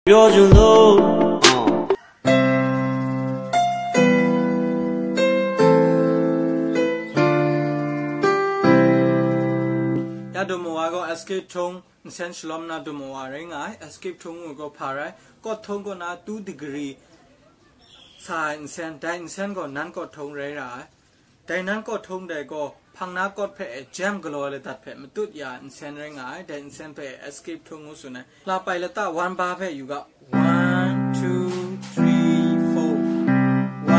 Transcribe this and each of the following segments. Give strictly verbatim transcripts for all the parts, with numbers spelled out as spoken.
ပြောချင်လို့ Ya dum wa gaw escape tone nsen shalawm na dum wa rai nga ai. Escape tone ngu gaw hpa rai, kawt tone kaw na two degree sa ai nsen, dai nsen gaw nan kawt tone rai ra ai. Dai nan kawt tone dai gaw, hpang na kawt hpe e jam galaw ai ladat hpe matut ya ai nsen rai nga ai, dai nsen hpe escape tone ngu tsun ai. Lapai lata one bar hpe yu ga, one, two, three, four.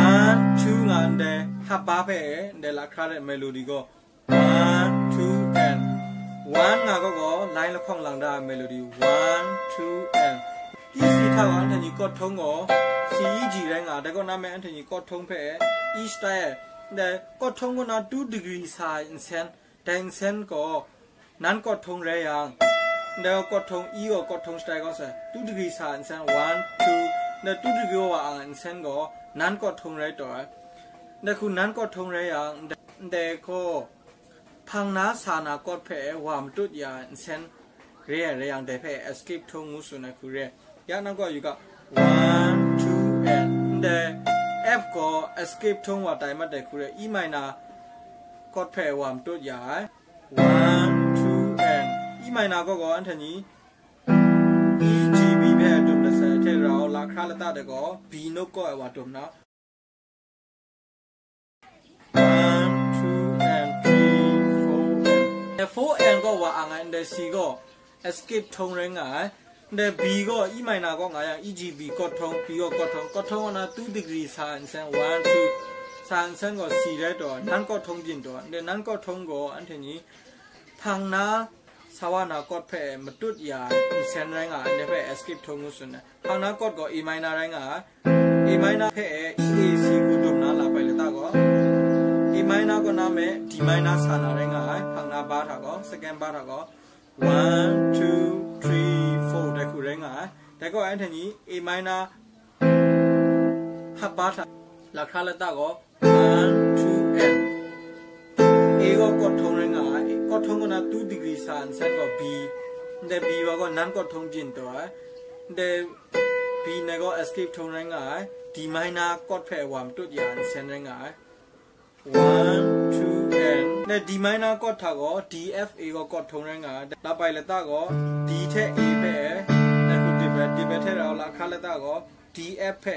One, two nga ndai, half bar hpe e ndai lahkra de melody gaw, one, two, and. One nga gaw gaw, line lahkawng lang da ai melody, one, two, and. Key C hta gaw anhte ni kawt tone gaw, C, E, G rai nga, dai kaw na me anhte ni kawt tone hpe E shatai ai. Ndai kawt tone kaw na two degree sa ai nsen, dai nsen gaw nan kawt tone rai yang, ndai kawt tone, E gaw kawt tone shatai gaw sai, two degree sa ai nsen, one, two, ndai two degree wa ang ai nsen gaw nan kawt tone rai taw ai. Ndai hku nan kawt tone rai yang, ndai, ndai gaw, hpang na sa na kawt hpe wa matut ya ai nsen re ai rai yang, dai hpe escape tone ngu tsun ai hku re ai. Ya nang gaw yu ga, one, two, and ndai F gaw escape tone wa tai mat ai hku re ai, E minor kawt hpe wa matut ya ai. One, two, and E minor gaw gaw anhte ni E, G, B hpe dum dat sai hte rau, lahkra lata de gaw B note kaw ai wa dum na. One, two, and three, four, and. Four and gaw wa ang ai, ndai C gaw escape tone rai nga ai. Ndai B gaw E minor kaw nga yang, E, G, B kawt tone, B gaw kawt tone, kawt tone kaw na two degree sa ai nsen, one, two sa ai nsen gaw C rai taw, nan kawt tone byin taw, ndai nan kawt tone gaw anhte ni hpang na sa wa na kawt hpe matut ya ai nsen rai nga ai, ndai hpe escape tone ngu tsun ai. Hpang na kawt gaw A minor rai nga ai. A minor hpe E, A, C hku dum na lapai lata gaw, A minor kaw na me D minor sa na rai nga ai, hpang na bar hta gaw, second bar hta gaw, one, two, three, four dai hku rai nga ai. Dai gaw anhte ni A minor half bar hta, lahkra lata gaw, one, two, and. A gaw kawt tone rai nga ai, kawt tone kaw na two degree sa ai nsen gaw B, ndai B wa gaw nan kawt tone byin taw ai, ndai B ndai gaw escape tone rai nga ai, D minor kawt hpe wa matut ya ai nsen rai nga ai. One, two, and. Ndai D minor kawt hta gaw D, F, A gaw kawt tone rai nga ai, lapai lata gaw D hte A hpe, ndai hku dip ai, dip ai hte rau lahkra lata gaw D, F hpe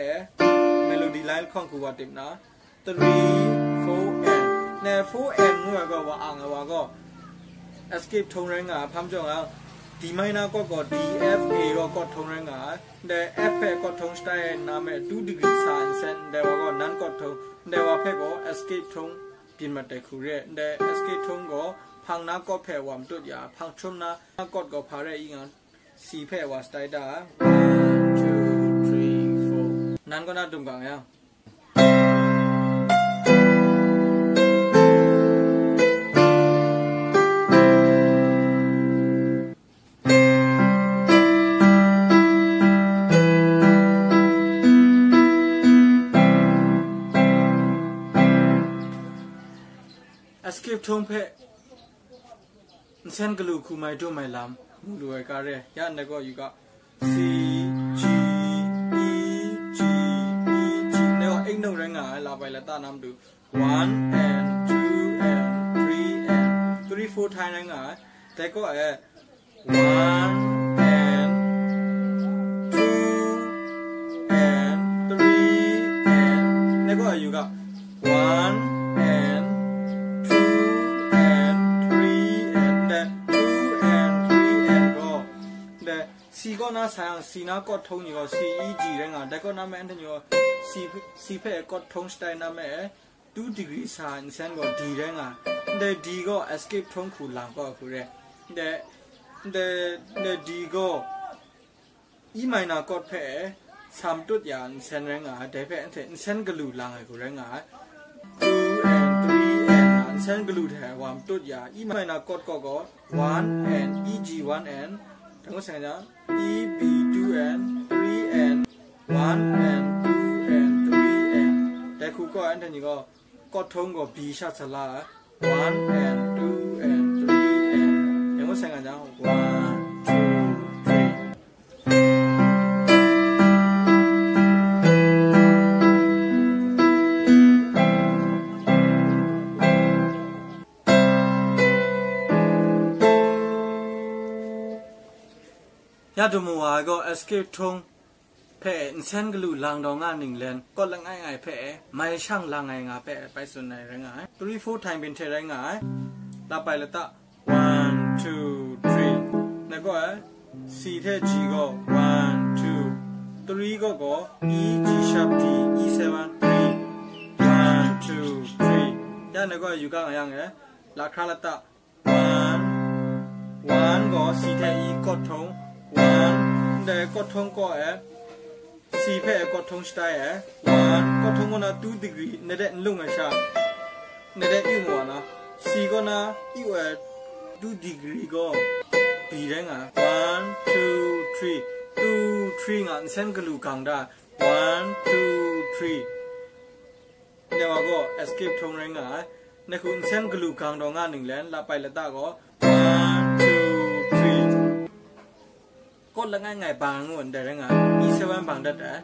melody line lahkawng hku wa dip na, three, four, and. Ndai four and ngu ai gaw wa ang ai wa gaw escape tone rai nga ai, hpa majaw nga, D minor kawt gaw D, F, A gaw kawt tone rai nga ai. Ndai F hpe kawt tone shatai ai nna me two degree sa ai nsen, ndai wa gaw nan kawt tone, ndai wa hpe gaw escape tone byin mat ai hku re ai. Ndai escape tone gaw hpang na kawt hpe wa matut ya, hpang htum na kawt gaw hpa rai i nga, C hpe wa shatai da ai. One, two, three, four. Nan kaw na dum gang yang. Escape tone hpe nsen galu hku mai dum ai lam mu lu ai ka re. Ya ndai gaw yu ga, C, G, E, G, E, G. Ndai gaw eight note rai nga ai, lapai lata na matu. One and two and three and three, four time rai nga ai. Dai gaw e, one and two and three and, ndai gaw e yu ga, one and two and three and, ndai two and three and gaw, ndai C kaw na sa yang, C na kawt htawng ni gaw C, E, G rai nga, dai kaw na me anhte ni gaw C, C hpe kawt htawng shatai na me, two degree sa nsen gaw D rai nga, ndai D gaw escape htawng hku lang kau ai hku re, ndai, ndai, ndai D gaw E minor chord hpe sa matut ya nsen rai nga ai, dai hpe anhte nsen galu lang ai hku rai nga ai. Two and three and nga, nsen galu hte wa matut ya, E minor chord kaw gaw one and, E G one and, dang ngut sai nga, E B two and three and, one and two and three and, dai hku kaw ai anhte ni gaw, chord htawng gaw B sha sa la ai. One and two and three and, dai ngut sai nga jang, one, two, three. Ya du mu wa ai gaw escape htawng hpe nsen galu lang daw nga ninglen, kawt langai ngai hpe mai shang lang ai nga hpe bai tsun ai rai nga ai. Three four time byin hte rai nga ai. Lap ai lata, one, two, three. Na gaw ai, C hte G gaw, one, two, three gaw gaw, E, G sharp, D, E seven, three, one, two, three. Ya na gaw yu ga nga yang e, lahkra lata, one, one gaw C hte E kawt htawng, one, ndai kawt htawng kaw e, C hpe kawt htawng shatai e, one, kawt htawng kaw na two degree, na de n lung ai sha, na de yu mu wa na, C kaw na yu ai two degree gaw, B rai nga ai. One, two, three, two, three nga nsen galu gang da, one, two, three. Ndai wa gaw escape htawng rai nga ai. Na hku nsen galu gang daw nga ninglen, lap ai lata gaw, one, two, three. Kawt langai ngai bang ngu ndai rai nga ai. E seven bang dat ai.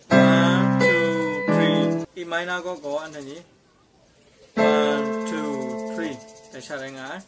One, two, three. E minor gaw gaw anhte ni. One, two, three. Dai sha rai nga ai.